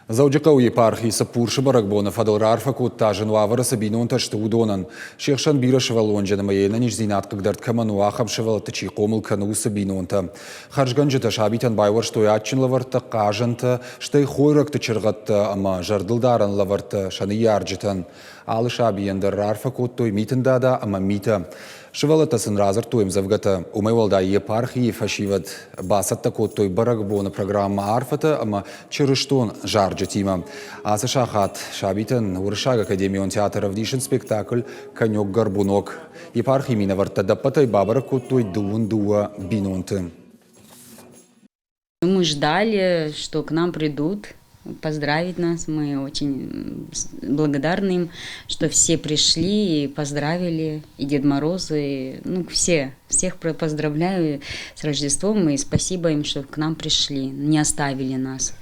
Дзӕуджыхъӕуы епархийы Цыппурсы бӕрӕгбоны фӕдыл раарфӕ кодта, зын уавӕры цы бинонтӕ сты, уыдонӕн. Се хсӕн бирӕ сывӕллонджын ӕмӕ йе нӕниздзинад хъыгдӕрд кӕмӕн у, ахӕм сывӕллӕтты чи хъомыл кӕны, уыцы бинонтӕ. Хӕрзгӕнджытӕ сабитӕн байуӕрстой адджын лӕвӕрттӕ, хъазӕнтӕ, стӕй хойрӕгты чыргъӕдтӕ ӕмӕ зӕрдылдарӕн лӕвӕрттӕ сӕ ныййарджытӕн. Алы сабийӕн дӕр раарфӕ кодтой Митын Дада ӕмӕ Митӕ. Сывӕллӕттӕ сын радзырдтой ӕмдзӕвгӕтӕ. Уымӕй уӕлдай епархийы фӕсивӕд бацӕттӕ кодтой бӕрӕгбоны программӕ арфӕтӕ ӕмӕ чырыстон зарджытимӕ. Ацы сахат сабитӕн Уырыссаг академион театр ӕвдисынц спектакль «Конек-горбунок». Епархийы минӕвӕрттӕ ӕдӕппӕтӕй бабӕрӕг кодтой 22 бинонты. Мы ждали, что к нам придут поздравить нас. Мы очень благодарны им, что все пришли и поздравили, и Дед Мороз, и ну, все, всех поздравляю с Рождеством, и спасибо им, что к нам пришли, не оставили нас.